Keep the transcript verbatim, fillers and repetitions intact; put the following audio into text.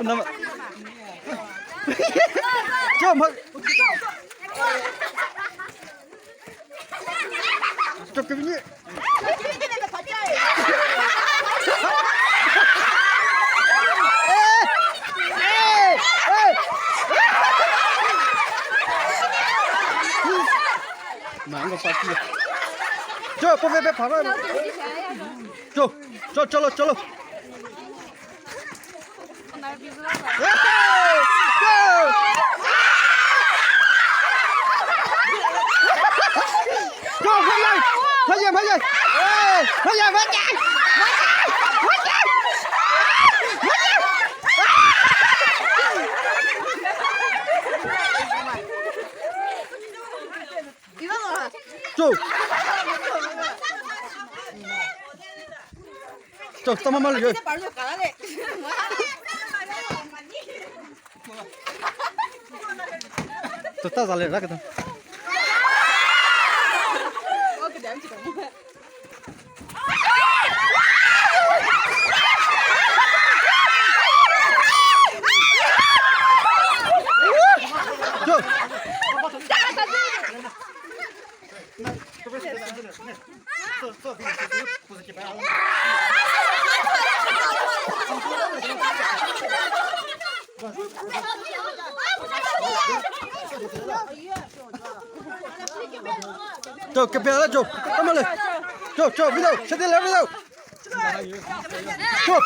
Nama. Jump. Jump, jump. Mango party. Jo, po ve pe phara. Jo, jo, chalo, chalo. Hey! Jo! Jo, 快点，快点，快点！哎，快点，快点！快点！快点！快点！ Chou. Chou, tama mali ye. Chou, ta zale, raketa. Chou, kepela chou. Tama le. Chou, chou, video. Sede le video. Chou.